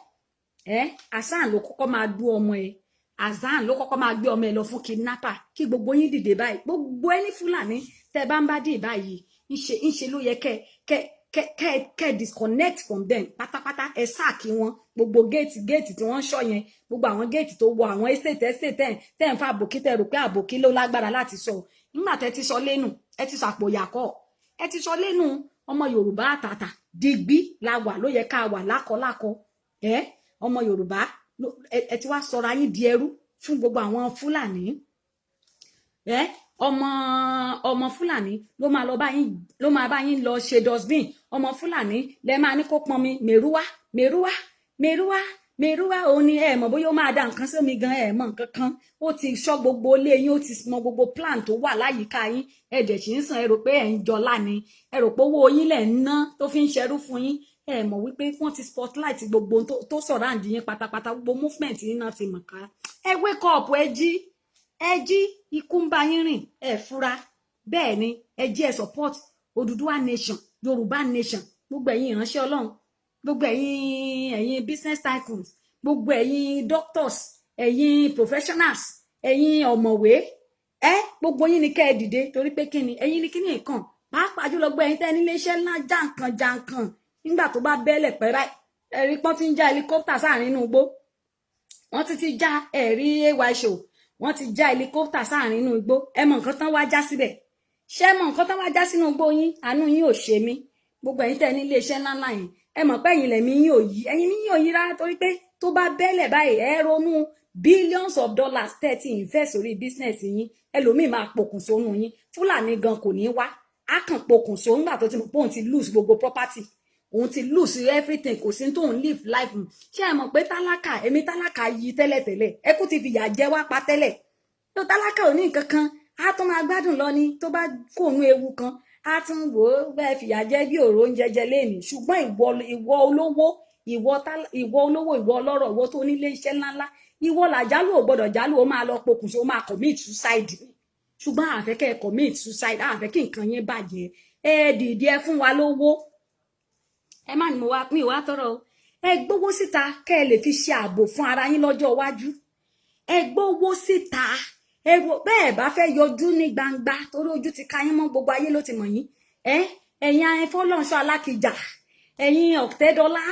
eh, Hasan ló kọ́kọ́ máa dú ọmọ ẹ. Hasan ló kọ́kọ́ máa gbé ọmọ ẹ lọ fún kidnapper. Kí gbogbo yín dìde báyìí. Gbogbo ẹni Fúlàní tẹ́ bá ń bá dì báyìí, ńṣe ló yẹ kẹ́ disconnect from them pátápátá. Ẹ sack wọn. Gbogbo gate tí wọ́n ń ṣọ́ yẹn, gbogbo àwọn gate tó wọ àwọn estate tẹ́ ń fa àbòkí, tẹ́ rò pé àbòkí ló lágbára láti sọ. Nígbà tẹ́ ti sọ lẹ́nu, ẹ ti sàpò yàkọ́, ẹ ti sọ lẹ́nu. Ọmọ Yorùbá àtàtà, digbí la wà, ló yẹ ká wà lákọlákọ. Ẹ ọmọ Yorùbá, ẹ ti wá sọra yín di ẹrú fún gbogbo àwọn Fúlàní. Ẹ ọmọ Fúlàní ló máa lọ bá yín, ló máa bá yín lọ ṣe dustbin. Ọmọ Fúlàní lẹ máa ní kó pọnmi mèrúwá, mèrúwá, mèrúwá, mèrúwá. Òun ni ẹ mọ̀ bóyá ó máa da nǹkan sómi gan. Ẹ mọ̀ nǹkan kan, ó ti ṣọ́ gbogbo ilé yín, ó ti mọ gbogbo plan tó wà láyìíká yín. Ẹ dẹ̀ sì ń sàn. Ẹ rò pé ẹ ń jọlá ni, ẹ rò pé owó yín lẹ̀ ń ná tó fi ń ṣerú fún yín. Ẹ mọ̀ wípé wọ́n ti spotlight gbogbo tó surround yín pátápátá. Gbogbo movement yín náà ti mọ̀ ká. Ẹ wake up, ẹ jí, ẹ jí. Ikú ń bá yín rìn, ẹ fura. Bẹ́ẹ̀ ni, ẹ jí, ẹ support Odùduwà nation, Yorùbá nation. Gbogbo ẹ̀yin ìránṣẹ́ Ọlọ́run, gbogbo ẹ̀yin business tycoons, gbogbo ẹ̀yin doctors, ẹ̀yin professionals, ẹ̀yin ọ̀mọ̀wé, ẹ gbogbo yín ni kẹ́ ẹ dìde, torí pé kí ni, ẹ̀yin ni kí ni nǹkan, pàápàá jùlọ gbogbo ẹ̀yin tẹ́ nílé iṣẹ́ ńlá jàǹkàn jàǹkàn. Nígbà tó bá bẹ́lẹ̀ pẹ́ báyìí, ẹ̀rí pọ́n ti ń já helicopter sáàrin inú igbó. Wọ́n ti já ẹ̀rí ay show, wọ́n ti já helicopter sáàrin inú igbó. Ẹ mọ nǹkan tán wá já síbẹ̀? Ṣé mọ nǹkan tán wá já sínú igbó yín? Àánú yín ò ṣe mí. Gbogbo ẹ̀yin tẹ́ ní ilé iṣẹ́ ńláńlá yẹn, ẹ mọ̀ pé ẹ̀yin lẹ̀mí yín ò yí, ẹ̀yin yín ò yí rárá, torí pé tó bá bẹ́lẹ̀ báyìí, ẹ ronú billions of dollars tẹ́ ti invest orí business yín. Ẹlòmíì máa pokùnso nù yín. Fúlàní gan kò ní wá, á kàn pokùnso nígbà tó ti mọ̀ pé òun ti lose gbogbo property, òun ti lose everything, kò sí tóun live life. Ṣé ẹ mọ̀ pé tálákà, èmi tálákà yí tẹ́lẹ̀tẹ́lẹ̀, ẹ kú ti fìyà jẹ wá pa tẹ́lẹ̀ tó tálákà ò ní nǹkan kan, á tún máa gbádùn lọ ni. Tó bá kó òun ewu kan, á tún wò ó bẹ́ẹ̀ fìyà jẹ bí òró oúnjẹ jẹ léèní. Ṣùgbọ́n ìwọ olówó, ìwọ olówó, ìwọ ọlọ́rọ̀, ìwọ tó nílé iṣẹ́ ńláńlá, ìwọ làjálù ò gbọ́dọ̀ jálù. Ó máa lọ pokùnso, ó máa commit suicide ni. Ṣùgbọ́n àfẹ́ kẹ́ ẹ commit suicide, àfẹ́ kí nǹkan yẹn bàjẹ́. Ẹ dìde, ẹ fún wa lówó. Ẹ má ní mo wá mi ò wá tọrọ o. Ẹ gbówó síta kẹ́ ẹ lè fi ṣe ààbò fún ara yín lọ́jọ́ iwájú. Ẹ gbówó síta. Ẹ wo bẹ́ẹ̀ bá fẹ́ yọjú ní gbangba, torí ojú ti ka yín mọ́, gbogbo ayé ló ti mọ̀ yín. Ẹ ẹ̀yin Fọlọ́nṣọ́ Alákìjà, ẹ̀yin Ọ̀tẹ́dọ́lá,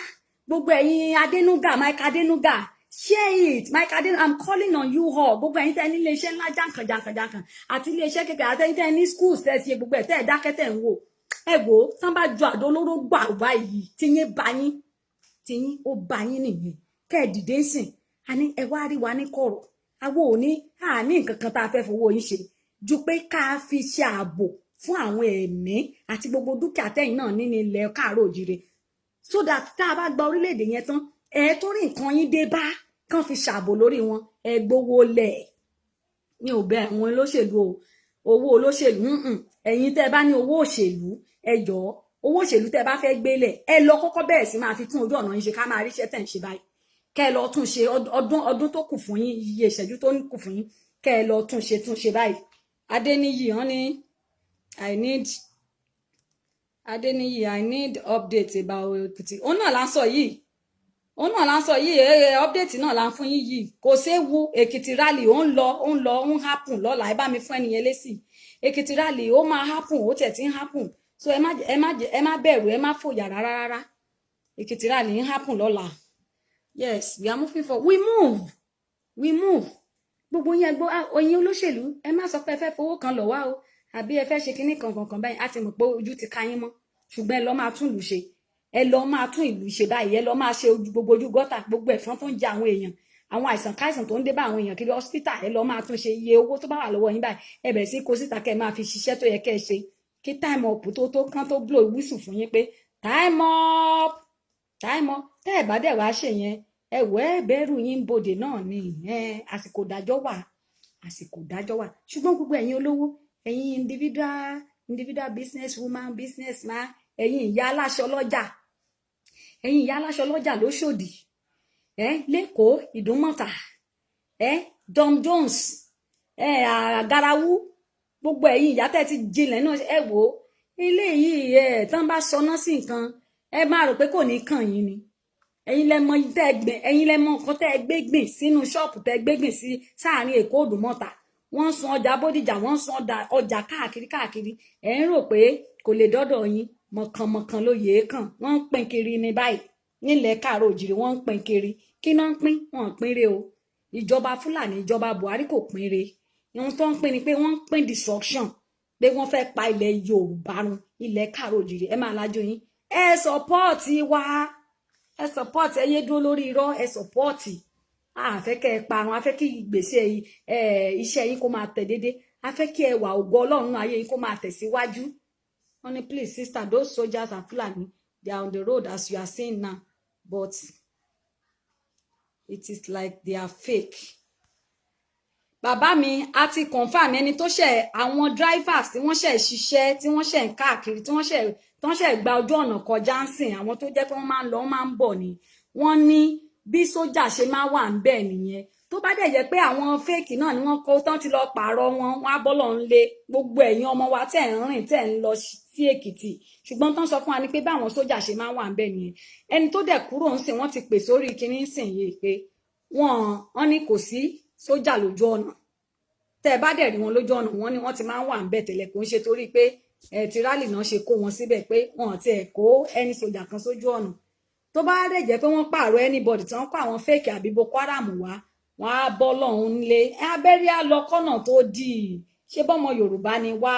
gbogbo ẹ̀yin Adénúgà, Mike Adénúgà, share it. Mike Adénúgà, I'm calling on you all. Gbogbo ẹ̀yin tẹ́ ní iléeṣẹ́ ńlá jàǹkàn jàǹkàn jàǹkàn àti iléeṣẹ́ kékeré, àti ẹ̀yin tẹ́ ní schools, tẹ́ ṣe gbogbo ẹ̀ tẹ́ ẹ̀ dákẹ́, tẹ́ ń wò, ẹ wò ó, tán bá ju àdó olóró gbà báyìí, tíyín bá yín, tíyín ó bá yín nìyẹn. Kẹ́ ẹ dìde ń sìn. Àní ẹ wá rí wa ní kọ̀rọ̀. Àwọn ò ní àní nǹkan kan tá a fẹ́ fowó yín ṣe ju pé ká fi ṣe ààbò fún àwọn ẹ̀mí àti gbogbo dúkìá tẹ̀yin náà nínú ilẹ̀ káàárọ̀ òjìrè, so that tá a bá gba orílẹ̀-èdè yẹn tán, ẹ tó rí nǹkan yín dé bá kàn fi ṣààbò lórí wọn. Ẹ gbowó lẹ̀. Mi ò bẹ àwọn olóṣèlú o. Owó olóṣèlú, Ẹ̀yin tẹ́ ẹ bá ní owó òṣèlú, ẹ jọ̀ọ́, owó òṣèlú tẹ́ ẹ bá fẹ́ gbélẹ̀, ẹ lọ kọ́kọ́ bẹ̀rẹ̀ sí máa fi tún ojú ọ̀nà yín ṣe, ká máa ríṣẹ́ tẹ̀ ń ṣe báyìí. Kẹ́ ẹ lọ tún ṣe ọdún tó kù fún yín, iye ìṣẹ́jú tó kù fún yín, kẹ́ ẹ lọ tún ṣe báyìí. Adéníyì, wọ́n ní I need, Adéníyì, I need update about Èkìtì. Òun náà là ń sọ yìí, òun náà là ń sọ yìí. Update náà là ń fún yín yìí. Kò séwu, Èkìtì rally ó ń lọ, ó ń lọ, ó ń happen lọ́la. Ẹ bá mi fún ẹnìyẹn lésì. Èkìtì rally, ó máa happen, ó tiẹ̀ ti ń happen, so ẹ má bẹ̀rù, ẹ má fòyà rárá rárá. Èkìtì rally ń happen lọ́la. Yes, we are moving forward. We move, we move. Gbogbo yẹn gbọ́ oyin olóṣèlú, ẹ má sọ pé ẹ fẹ́ fowó kan lọ̀ wá o, àbí ẹ fẹ́ ṣe kinní kan kankan báyìí. Á ti mọ̀ pé ojú ti ká yín mọ́, ṣùgbọ́n ẹ lọ máa tún ìlú ṣe, ẹ lọ máa tún ìlú ṣe báyìí. Ẹ lọ máa ṣe ojú gbogbo ojú gọ́tà, gbogbo ẹ̀fọn tó ń jẹ àwọn èèyàn, àwọn àìsàn káìsàn tó ń dé bá àwọn èèyàn kiri, hospital, ẹ lọ máa tún ṣe. Iye owó tó bá wà lọ́wọ́ yín báyìí, ẹ bẹ̀rẹ̀ sí kó síta, kẹ́ ẹ máa fi ṣiṣẹ́ tó yẹ kẹ́ ẹ ṣe, kí time up tó kán tó blow whistle fún yín pé time up, time up. Tẹ́ ẹ bá dẹ̀ wá ṣe yẹn, ẹ wọ ẹ bẹ̀rù yín bodè náà ni. Àsìkò ìdájọ́ wà, àsìkò ìdájọ́ wà. Ṣùgbọ́n gbogbo ẹ̀yin olówó, ẹ̀yin individual business woman, business man, ẹ̀yin ìyá aláṣọ lọ́jà, ẹ̀yin ìyá aláṣọ lọ́jà lóṣòdì, ẹ lẹ́kọ̀ọ́, Ìdúnmọ̀tà, ẹ Tom Jones, ẹ Àgàràwú, gbogbo ẹ̀yin ìyá tẹ́ ti jinlẹ̀ náà, ẹ wò ó, eléyìí ẹ tán bá sọná sí nǹkan, ẹ máa rò pé kò ní kàn yín ni. Ẹ̀yin lẹ mọ tẹ́ ẹ gbìn, ẹ̀yin lẹ mọ nǹkan tẹ́ ẹ gbé gbìn sínú ṣọ́ọ̀pù tẹ́ ẹ gbé gbìn sí sáàrin Èkó, Òdùmọ̀tà. Wọ́n ń sun ọjà Bódìjà, wọ́n ń sun ọjà káàkiri káàkiri. Ẹ̀ ń rò pé kò lè dọ́dọ̀ yín. Mọ̀kànmọ̀kàn ló yèé kàn. Wọ́n ń pín kiri ní báyìí nílẹ̀ káàárọ̀ òjìrì. Wọ́n ń pín kiri. Kí náà ń pín? Wọ́n ń pín re o. Ìjọba Fúlàní, ìjọba Buhari kò pín re. Ohun tó ń pín ni pé wọ́n ń pín destruction, pé wọ́n fẹ́ pa ilẹ̀ Yorùbá run, ilẹ̀ káàárọ̀ òjìrì. Ẹ máa lajú yín, ẹ support wa, ẹ support. Ẹ yé dúró lórí irọ́, ẹ support. A fẹ́ kẹ́ ẹ parun, a fẹ́ kí ìgbésẹ̀ ẹ iṣẹ́ yín kó máa tẹ̀ déédé, a fẹ́ kí ẹwà ògo Ọlọ́run ayé yín kó máa tẹ̀síwájú. Wọ́n ní, "Please sister, those soldiers and Fulani, they are on the road as you are seeing now, but it is like they are fake." Bàbá mi, a ti confirm ẹni tó ṣe àwọn drivers tí wọ́n ṣe ṣiṣẹ́, tí wọ́n ṣe ń káàkiri, tí wọ́n ṣe tí wọ́n ṣe gba ojú ọ̀nà kọjá ń sìn, àwọn tó jẹ́ pé wọ́n máa ń lọ, wọ́n máa ń bọ̀ ni. Wọ́n ní bí sójà ṣe máa wà ń bẹ̀ nìyẹn. Tó bá dẹ̀ jẹ́ pé àwọn fake náà ni wọ́n kó tán ti lọ pààrọ̀ wọn, wọ́n á bọ́ lọ́n lé gbogbo ẹ̀yin ọmọ wa tẹ̀ ń rìn, tẹ̀ ń lọ sí Èkìtì. Ṣùgbọ́n tán sọ fún wa ni pé báwọn sójà ṣe máa wà ń bẹ̀ nìyẹn. Ẹni tó dẹ̀ kúrò ń sìn, wọ́n ti pè sórí kinní ń sìn yìí pé wọ́n ní kò sí sójà lójú ọ̀nà. Tẹ́ ẹ bá dẹ̀ rí wọn lójú ọ̀nà, wọ́n ní wọ́n ti máa ń wà ń bẹ̀ tẹ́lẹ̀. Kò ń ṣe torí pé ẹ ti rally náà ṣe kó wọn síbẹ̀, pé wọn ò tiẹ̀ kó ẹni sójà kan sójú ọ̀nà. Tó bá dẹ̀ jẹ́ pé wọ́n pààrọ̀ anybody tí wọ́n kó àwọn fake àbí Boko Haram wá, wọ́n á bọ́ lọ́hùn lé abẹ́rẹ́ á lọ kọ́nà tó dì í. Ṣé bọ́mọ Yorùbá ni wá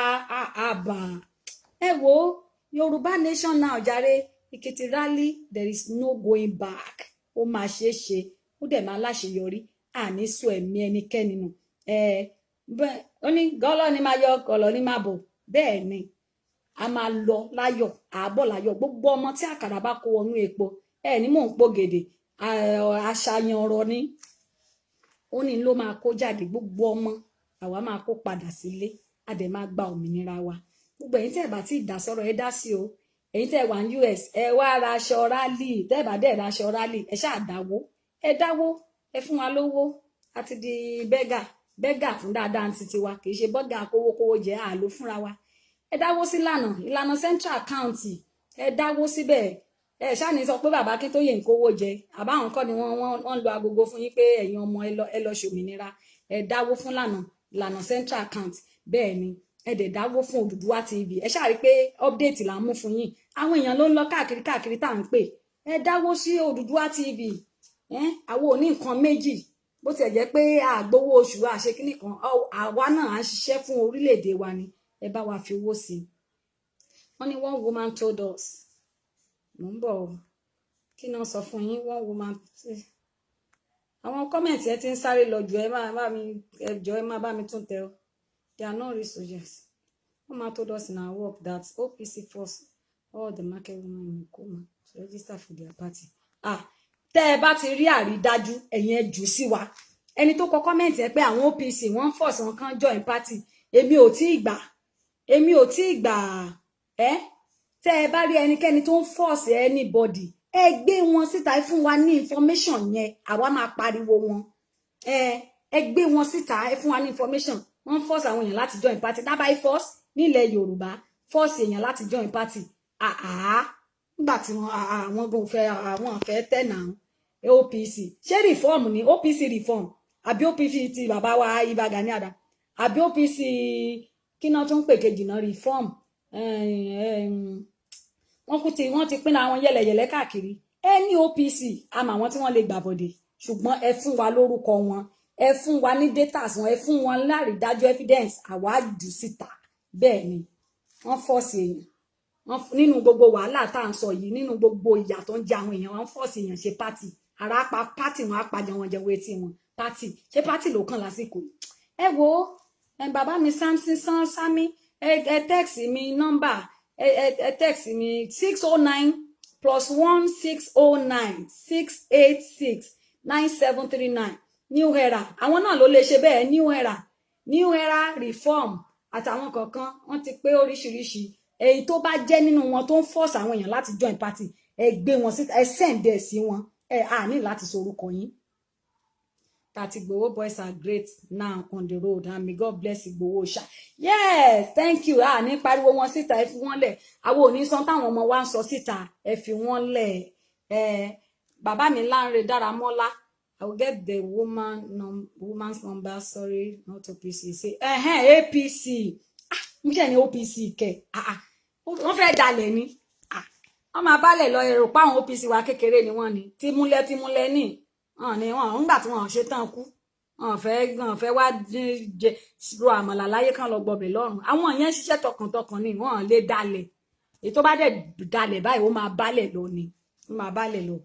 àbà? Ẹ wo Yorùbá nation now jàre. Èkìtì rally, there is no going back. Ó máa ṣeé ṣe, ó dẹ̀ máa láṣeyọrí. Àní sọ ẹ̀mí ẹnikẹ́ni nù. Ẹ bẹ́ẹ̀ ó ní gọ́lọ́ ni máa yọ, gọ́lọ́ ni máa bọ̀. Bẹ́ẹ̀ ni, a máa lọ láyọ̀, àbọ̀ láyọ̀. Gbogbo ọmọ tí àkàrà bá kó wọnú epo, ẹ ní mò ń pò gèdè, àṣàyàn ọ̀rọ̀ ni ó ní ló máa kó jáde. Gbogbo ọmọ àwa máa kó padà sílé, a dẹ̀ máa gba òmìnira wa. Gbogbo ẹ̀yin tẹ́ ẹ bá tí ì dá sọ̀rọ̀, ẹ dá sí o. Ẹ̀yin tẹ́ ẹ wà ní US, ẹ wá ra aṣọ rally. Tẹ́ ẹ bá dẹ̀ ra aṣọ rally, ẹ ṣáà dáwó, ẹ dáwó, ẹ fún wa lówó. A ti di beggar, beggar fún dáadáa ní titi wa, kì í ṣe bọ́gà kówókówó jẹ́ àlò fúnra wa. Ẹ dáwó sí ìlànà ìlànà central account, ẹ dáwó síbẹ̀. Ẹ ṣáà ní sọ pé bàbá Akíntóyè ń kówó jẹ, àbáwọn kọ́ ni wọ́n ń lo agogo fún yín pé ẹ̀yin ọmọ, ẹ lọ ṣòmìnira. Ẹ dáwó fún lànà ìlànà central account. Bẹ́ẹ̀ ni, ẹ dẹ̀ dáwó fún Odùduwà TV. Ẹ ṣáà rí i pé update là ń mú fún yín. Àwọn èèyàn ló ń lọ káàkiri káàkiri tá à ń pè. Ẹ dáwó sí Odùduwà TV. Àwọn ò ní nǹkan méjì, bó tiẹ̀ jẹ́ pé àgbowó oṣù àṣekínní kan, àwa náà à ń ṣiṣẹ́ fún orílẹ̀-èdè wa ni. Ẹ bá wa fi owó sí i. Wọ́n ní one woman told us. Mò ń bọ̀ o. Kí náà sọ fún yín? One woman, àwọn comment ẹ ti ń sáré lọ jù. Ẹ má bá mi, ẹ jọ̀ọ́, ẹ má bá mi tún tẹ o. They are not real soldiers. One man told us in our work that OPC force all the market women in Ekoma to register for their party. Ah, tẹ́ ẹ bá ti rí àrídájú, ẹ̀yin ẹ jù sí wa. Ẹni tó kọ comment ẹ pé àwọn OPC wọ́n force wọn kàn join party. Èmi ò tí ì gbà, èmi ò tí ì gbà. Ẹ tẹ́ ẹ bá rí ẹnikẹ́ni tó ń force anybody, ẹ gbé wọn síta, ẹ fún wa ní information yẹn, àwa máa pariwo wọn. Ẹ gbé wọn síta, ẹ fún wa ní information. Wọ́n force àwọn èèyàn láti join party dábàá, force nílẹ̀ Yorùbá, force èèyàn láti join party. Àá, nígbà tí wọn àwọn gan fẹ́, àwọn fẹ́ tẹ̀ náà. OPC, ṣé reform ni OPC reform, àbí OPC ti bàbá wa Ìbà Gani Adams, àbí OPC kí náà tún pè kejì náà, reform? Wọ́n kú ti wọ́n ti pín àwọn yẹlẹyẹlẹ káàkiri. Ẹ ní OPC, àmọ́ àwọn tí wọ́n lè gbàbọ̀dè, ṣùgbọ́n ẹ fún wa lórúkọ wọn, ẹ fún wa ní data wọn, ẹ fún wọn lárídájú evidence, àwa jù síta. Bẹ́ẹ̀ ni wọ́n force èèyàn wọ́n nínú gbogbo wàhálà tá à ń sọ yìí, nínú gbogbo ìyà tó ń jẹ àwọn èèyàn, wọ́n force èèyàn ṣe party. Ara pa party, wọn á pa jẹun jẹun etí wọn. Party, ṣé party ló kàn lásìkò yìí? Ẹ wo ẹ, bàbá mi Samson San Sami, ẹ text mi nọ́mbà, ẹ text mi 609 +1 609 686 9739. New Era, àwọn náà ló lè ṣe bẹ́ẹ̀. New Era, New Era reform àtàwọn kọ̀ọ̀kan, wọ́n ti pé oríṣiríṣi. Èyí tó bá jẹ́ nínú wọn tó ń force àwọn èèyàn láti join party, ẹ gbé wọn síta, ẹ send ẹ sí wọn. Ẹ à ní láti sọ orúkọ yín. That Igboho boys are great now on the road, and may God bless Igboho ṣá. Yes, thank you. À ní pariwo wọn síta, ẹ fi wọn lẹ̀. Àwọn ò ní sọ táwọn ọmọ wa ń sọ síta, ẹ fi wọn lẹ̀. Ẹ bàbá mi Lánrè Dáramọ́lá, I will get the woman's number. Sorry, not OPC. Say APC. Ah, mo ṣe ní OPC kẹ. Ah ah, wọ́n fẹ́ dalẹ̀ ni. Ah, wọ́n máa bálẹ̀ lọ. Èrò pa àwọn OPC wa kékeré ni wọ́n ní tìmúlẹ̀ tìmúlẹ̀ ní wọn ni wọn ńgbà tí wọn ṣe tán kú, wọn fẹ́ wá jẹ ro àmàlà láyé kan lọ gbọbẹ lọ́rùn. Àwọn yẹn ń ṣiṣẹ́ tọkàntọkàn ni, wọn lè dalẹ̀. Èyí tó bá dẹ̀ dalẹ̀ báyìí, ó máa bálẹ̀ lọ ni, ó máa bálẹ̀ lọ.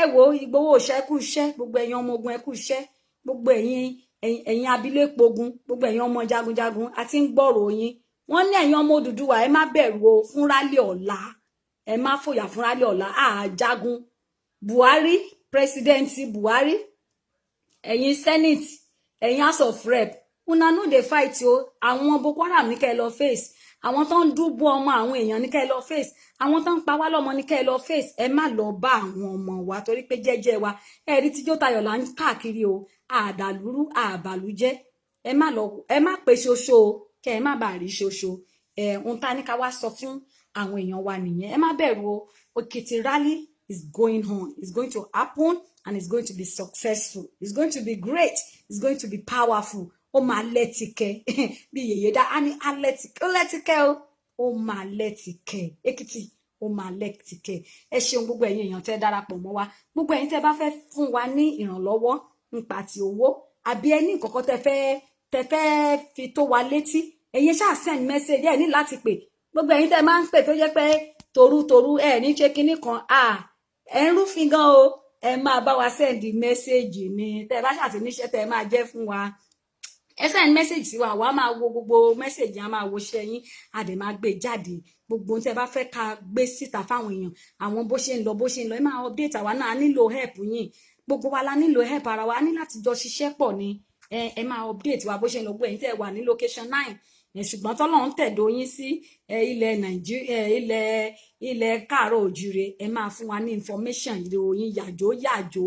Ẹ wo, Ìgbòho ṣe kú iṣẹ́. Gbogbo ẹ̀yin ọmọ ogun, ẹ kú iṣẹ́. Gbogbo ẹ̀yin abilépogun, gbogbo ẹ̀yin ọmọ jagunjagun, àti ń gbọ́rọ̀ yín. Wọ́n ní ẹ̀yin ọmọ Odùduwà, ẹ má bẹ̀rù o fún rally ọ̀la, ẹ má fòyà fún rally ọ̀la. Àjagun Buhari, President Buhari, ẹ̀yin Senate, ẹ̀yin House of Rep, una no dey fight o. Àwọn Boko Haram ní kẹ́ ẹ lọ face, àwọn tó ń dúbú ọmọ àwọn èèyàn ní kẹ́ ẹ lọ face, àwọn tó ń pa wá lọ́mọ ní kẹ́ ẹ lọ face. Ẹ má lọ bá àwọn ọmọ wa, torí pé jẹ́jẹ́ wa, ẹ rí tíjó tayọ̀ là ń káàkiri o. Àdàlúrú àbàlújẹ́, ẹ má lọ, ẹ má pe ṣoṣo o, kẹ́ ẹ má bàa rí ṣoṣo. Ẹ ohun tá a ní ká wá sọ fún àwọn èèyàn wa nìyẹn. Ẹ má bẹ̀rù o. Èkìtì rally is going on, it's going to happen and it's going to be successful, it's going to be great, it's going to be powerful. Ó máa lẹ́tìkẹ́ bí yèyé dá á ní alẹ́tìkẹ́, ó lẹ́tìkẹ́ o, ó máa lẹ́tìkẹ́. Èkìtì, ó máa lẹ́tìkẹ́. Ẹ ṣeun, gbogbo ẹ̀yin èèyàn tẹ́ darapọ̀ mọ́ wa. Gbogbo ẹ̀yin tẹ́ bá fẹ́ fún wa ní ìrànlọ́wọ́ nípa ti owó, àbí ẹ ní nǹkan kan tẹ́ fẹ́ fi tó wa létí, ẹ̀yin ṣáà send message, ẹ ní láti pè. Gbogbo ẹ̀yin tẹ́ máa ń pè tó jẹ́ pé torútorú ẹ ní ṣe kinní kan, à ẹ ń rúfin gan o. Ẹ máa bá wa send message ni. Tẹ́ bá ṣàtì níṣẹ́ tẹ́ máa jẹ́ fún wa, ẹ send message sí wa, wàá máa wo gbogbo message yẹn, á máa wo iṣẹ́ yín, a dẹ̀ máa gbé jáde. Gbogbo ohun tẹ́ bá fẹ́ ká gbé síta fáwọn èèyàn, àwọn bó ṣe ń lọ, bó ṣe ń lọ, ẹ máa update àwa náà. A nílò help yín, gbogbo wa la nílò help ara wa. A ní láti jọ ṣiṣẹ́ pọ̀ ni. Ẹ máa update wa bó ṣe ń lọ. Gbogbo ẹ̀yin tẹ́ wà ní location 9, ṣùgbọ́n tọ́lọ́run tẹ̀dó yín sí ilẹ̀ Nàìjíríà, ilẹ̀ káàárọ̀ òjìrè, ẹ máa fún wa ní information, ìròyìn yàjó yàjó,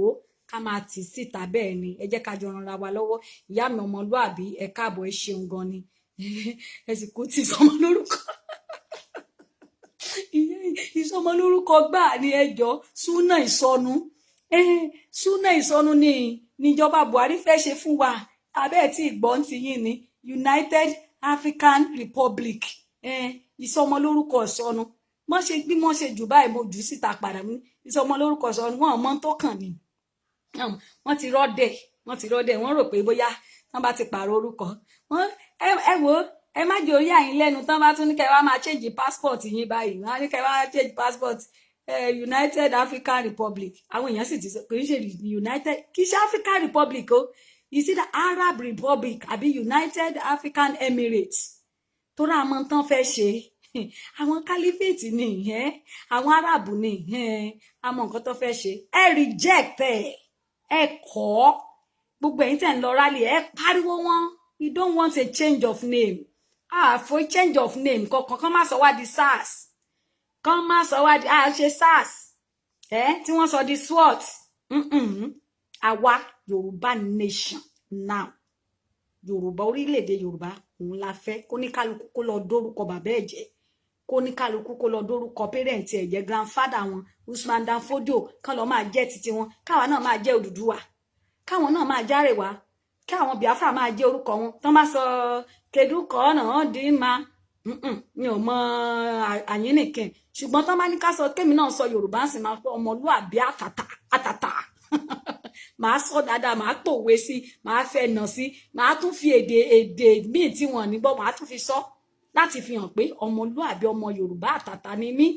ká máa tì síta. Bẹ́ẹ̀ ni, ẹ jẹ́ ká jọ ranra wa lọ́wọ́. Ìyá mi ọmọlúàbí, ẹ káàbọ̀, ẹ ṣeun gan ni. Ẹ sì kú tí ìsọmọ lórúkọ, ìsọmọ lórúkọ gbáà ni. Ẹjọ́ súnà ìsọnù, súnà ìsọnù ni níjọba Buhari fẹ́ ṣe fún wa. Abẹ́ tí ìgbọ́n ti yín ni United African Republic. Ìsọmọ lórúkọ ìsọnù mọ́ ṣe bí wọ́n ṣe jù báyìí, mo jù síta padà ní ìsọmọ lórúkọ ìsọnù. Wọn mọ tó kàn ní, wọ́n ti rọ́dẹ̀, wọ́n ti rọ́dẹ̀. Wọ́n rò pé bóyá wọ́n bá ti pààrọ̀ orúkọ wọ́n. Ẹ wò, ẹ má jẹ́ orí àyín lẹ́nu tán bá tún ní kẹ́ wá máa change passport yín báyìí. Wọ́n á ní kẹ́ wá change passport, United African Republic. Àwọn èèyàn sì ti sọ kì í ṣe United, kì í ṣe African Republic o. You see, the Arab Republic àbí United African Emirates, tó rà mọ́ tán fẹ́ ṣe àwọn caliphate ni, àwọn Arab ni, àmọ́ nǹkan tó fẹ́ ṣe. Ẹ reject ẹ, ẹ kọ́. Gbogbo ẹ̀yin tẹ̀ ń lọ rally, ẹ pariwo wọn. We don't want a change of name. Àfo change of name kankan. Kán má sọ wá di SARS, kán má sọ wá di, a ṣe SARS ẹ tí wọ́n sọ di SWAT. Àwa Yorùbá nation now, Yorùbá, orílẹ̀-èdè Yorùbá, òun la fẹ́. Kó ní kálukú kó lọ dórúkọ bàbá ẹ̀ jẹ́, kó ní kálukú kó lọ dórúkọ parent ẹ̀ jẹ́, grandfather wọn, Usman Dan Fodio, kán lọ máa jẹ́ títí wọn, káwa náà máa jẹ́ Odùduwà, káwọn náà máa járèwá, kí àwọn Biafra máa jẹ́ orúkọ wọn. Tán bá sọ kedu kọ́ ọ̀nà dín ma, mi ò mọ àyínnìkìn, ṣùgbọ́n tán bá ní ká sọ, kémi náà sọ Yorùbá ń sì máa fọ ọmọlúàbí àtàtà àtàtà, màá sọ dáadáa, màá pòwe sí, màá fẹ́ nà sí, màá tún fi èdè míì tí wọ́n ní gbọ́, màá tún fi sọ láti fi hàn pé ọmọlúàbí, ọmọ Yorùbá àtàtà ni mí.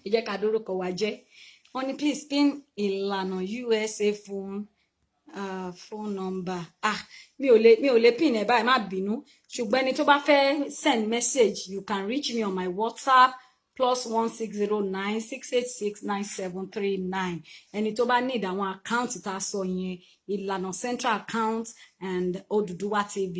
Ẹ jẹ́ ká dórúkọ wa jẹ́. Wọ́n ní, "Please pin ìlànà USA phone number." Ah, mi ò lè pin ẹ báyìí, má bínú. Ṣùgbọ́n ẹni tó bá fẹ́ send message, you can reach me on my WhatsApp, +1 609 686 9739. Ẹni tó bá need àwọn account tá a sọ yẹn, Ìlànà Central Account and Odùduwà TV,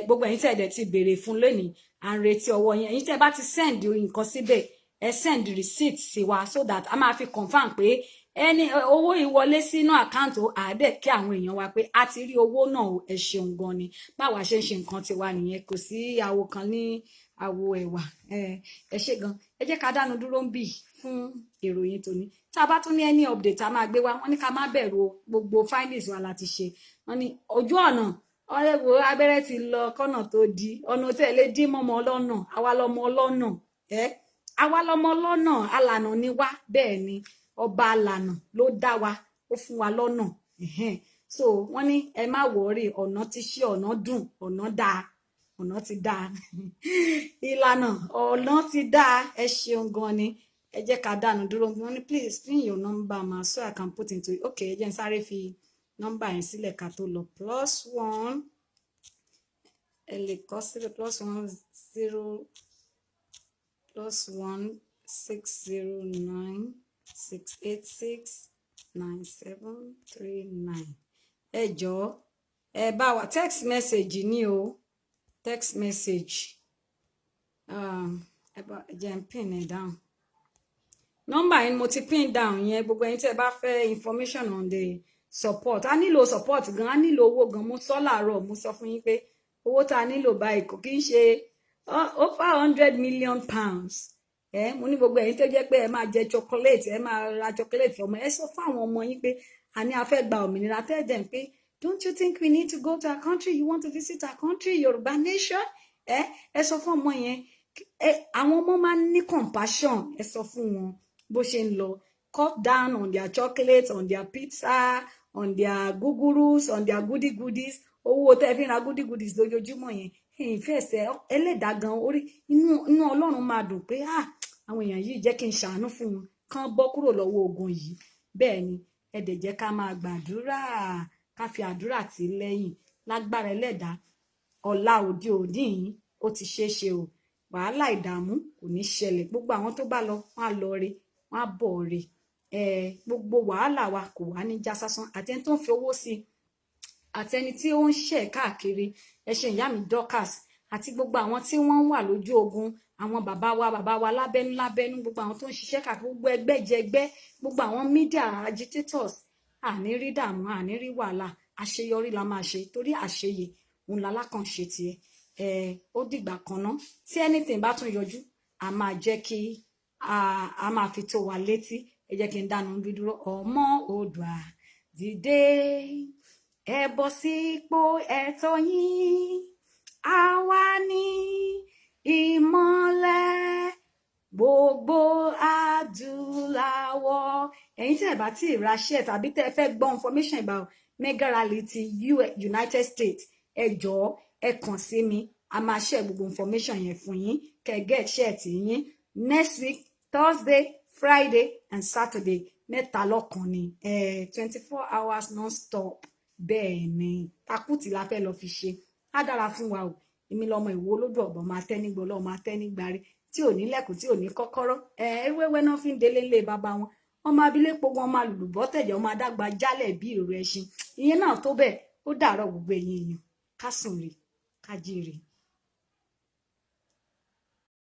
gbogbo ẹ̀yin tẹ́ ẹ dẹ̀ ti béèrè fún lónìí, à ń retí ọwọ́ yẹn. Ẹ̀yin tẹ́ bá ti send nǹkan síbẹ̀, ẹ send receipt sí wa so that a máa fi confirm pé ẹni owó ìwọlé sínú account. Àádẹ́ kí àwọn èèyàn wa pé a ti rí owó náà o. Ẹ ṣeun gan ni. Báwa ṣe ń ṣe nǹkan tiwa nìyẹn. Kò sí àwo kan ní àwo ẹ̀wà. Ẹ ṣe gan. Ẹ jẹ́ ká dánu dúró ń bì fún ìròyìn tòní. Tá a bá tún ní any update, a máa gbé wá. Wọ́n ní ká má bẹ̀rù o, gbogbo findings wa láti ṣe. Wọ́n ní ojú ọ̀nà ọ̀rẹ́wò, abẹ́rẹ́ ti lọ kọ́nà tó di ọ̀nà tí ẹ lè dín mọ́mọ́ ọlọ́nà. Àwa lọmọ ọlọ́nà, ẹ àwa lọmọ ọlọ́nà, alànà ni wá. Bẹ́ẹ̀ ni, ọba alànà ló dá wa, ó fún wa lọ́nà. So wọ́n ní ẹ má worry, ọ̀nà ti ṣí, ọ̀nà dùn, ọ̀nà dáa, ọ̀nà ti dáa, ìlànà ọ̀nà ti dáa. Ẹ ṣeun gan ni. Ẹ jẹ́ ká dánu dúró. Wọ́n ní, "Please pin your number ma, so I can put into it." Okay, ẹ jẹ́ n sáré fi nọ́mbà yẹn sílẹ̀ ká tó lọ. +1, ẹ lè kọ sílẹ̀, +10, +1 609 686 9739. Ẹ jọ̀ọ́, ẹ bá wa text message ní o, text message. Ẹ bá ẹ jẹ́ n pin ẹ down. Nọ́mbà yẹn mo ti pin down yẹn. Gbogbo ẹ̀yin tí ẹ bá fẹ́ information on the support, a nílò support gan, a nílò owó gan. Mo sọ láàárọ̀, mo sọ fún yín pé owó tá a nílò báyìí kò kí ń ṣe over £100 million. Ẹ mo ní gbogbo ẹ̀yin tó jẹ́ pé ẹ máa jẹ chocolate, ẹ máa ra chocolate fún ọmọ, ẹ sọ fún àwọn ọmọ yín pé àní a fẹ́ gba òmìnira. Tell them pé, "Don't you think we need to go to our country? You want to visit our country, Yorùbá nation?" Ẹ sọ fún ọmọ yẹn. Ẹ àwọn ọmọ máa ń ní compassion. Ẹ sọ fún wọn bó ṣe ń lọ. Cut down on their chocolate, on their pizza, on their gugurus, on their goodie goodies. Owó tẹ́ fi ń ra goodie goodies lójoojúmọ́ yẹn, ìfẹsẹ̀ ẹlẹ́dàá gan orí inú Ọlọ́run máa dùn pé, ah, àwọn èèyàn yìí, jẹ́ kí n ṣàánú fún wọn kán bọ́ kúrò lọ́wọ́ ogun yìí. Bẹ́ẹ̀ ni, ẹ dẹ̀ jẹ́ ká máa gbàdúrà, ká fi àdúrà tì í lẹ́yìn. Lágbára ẹlẹ́dàá, ọ̀la òde òní yìí, ó ti ṣeé ṣe o. Wàhálà, ìdààmú kò ní ṣẹlẹ̀. Gbogbo àwọn tó bá lọ, wọn á lọ re, wọn á bọ̀ re. Gbogbo wàhálà wa kò wá ní já sásán. Àti ẹni tó ń fi owó sí, àti ẹni tí ó ń ṣẹ̀ káàkiri, ẹ ṣe, ìyá mi Dorcas, àti gbogbo àwọn tí wọ́n wà lójú ogun, àwọn bàbá wa, bàbá wa lábẹ́nú lábẹ́nú, gbogbo àwọn tó ń ṣiṣẹ́ káàkiri, gbogbo ẹgbẹ́ jẹgbẹ́, gbogbo àwọn media agitators, àní rí dààmú, àní rí wàhálà. Àṣeyọrí la máa ṣe, torí àṣeyè òun lalákànṣe tiẹ̀. Ẹ ó dìgbà kan ná. Tí anything bá tún yọjú, a máa jẹ́ kí a máa fi tó wa létí. Ẹ jẹ́ kí n dánu bí dúró. Ọmọ Oòduà, dìde, ẹ bọ́ sípò ẹ̀tọ́ yín. Àwa ní ìmọ́lẹ̀ gbogbo adúláwọ̀. Ẹ̀yin tí ẹ bá tí ì ra share tàbí tẹ́ ẹ fẹ́ gbọ́ information about mega rally ti United States, ẹ jọ̀ọ́, ẹ kàn sí mi. A máa share gbogbo information yẹn fún yín kẹ́ get share tí yín. Next week, Thursday, Friday and Saturday, mẹ́ta lọ́kan ni, 24 hours non-stop. Bẹ́ẹ̀ ni, takùtì la fẹ́ lọ fi ṣe. Á dára fún wa o. Èmi lọmọ Ìwó olódò ọ̀bọ̀n, máa tẹ́ nígbò lọ́wọ́, máa tẹ́ nígbàrí, tí ò ní lẹ́kùn, tí ò ní kọ́kọ́rọ́. Ẹ wẹ́wẹ́ náà fi ń délé ńlé bàbá wọn. Ọmọ abilépo wọn máa lùlùbọ́ tẹ̀jẹ̀, ọmọ adágba jálẹ̀ bí ìrù ẹṣin. Ìyẹn náà tó bẹ́ẹ̀. Ó dàárọ̀, gbogbo ẹ̀yin èèyàn. Ká sùn rè, ká jí rè.